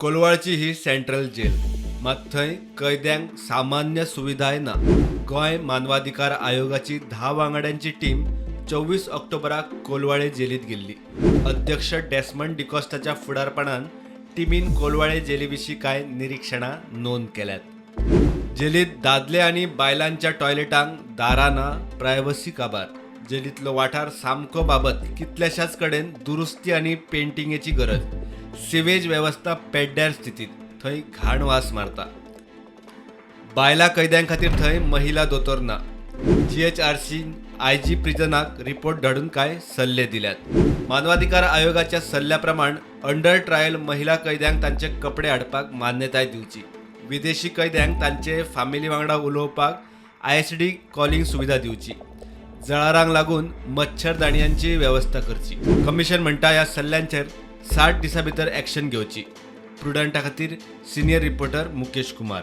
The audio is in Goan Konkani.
कोलवाळची ही सेंट्रल जेल. मात थंय कैद्यांक सामान्य सुविधाय ना. गोंय मानवाधिकार आयोगाची 10 वांगड्यांची टीम 24 ऑक्टोबराक कोलवाळे जेलीत गेल्ली. अध्यक्ष डेस्मंड डिकॉस्टाच्या फुडारपणान टिमीन कोलवाळे जेली विशीं कांय निरिक्षणां नोंद केल्यात. जेलीत दादले आनी बायलांच्या टॉयलेटांक दारां ना, प्रायव्हसी काबार. जेलींतलो वाठार सामको बाबत, कितल्याशाच कडेन दुरुस्ती आनी पेंटिंगेची गरज. सिवेज वेवस्था पेड्ड्यार स्थितीत, थंय घाण वास मारता. बायलां कैद्यां खातीर थंय महिला दोतोर ना. जीएचआरसी आयजी प्रिजनाक रिपोर्ट धाडून कांय सल्ले दिल्यात. मानवाधिकार आयोगाच्या सल्ल्या प्रमाण अंडर ट्रायल महिला कैद्यांक तांचे कपडे हाडपाक मान्यताय दिवची. विदेशी कैद्यांक तांचे फामिली वांगडा उलोवपाक आयएसडी कॉलिंग सुविधा दिवची. जळारांक लागून मच्छरदाणयांची वेवस्था करची. कमिशन म्हणटा, ह्या सल्ल्यांचेर 60 दिसां भितर एक्शन घेवची. प्रुडंटा खातीर सिनियर रिपोर्टर मुकेश कुमार.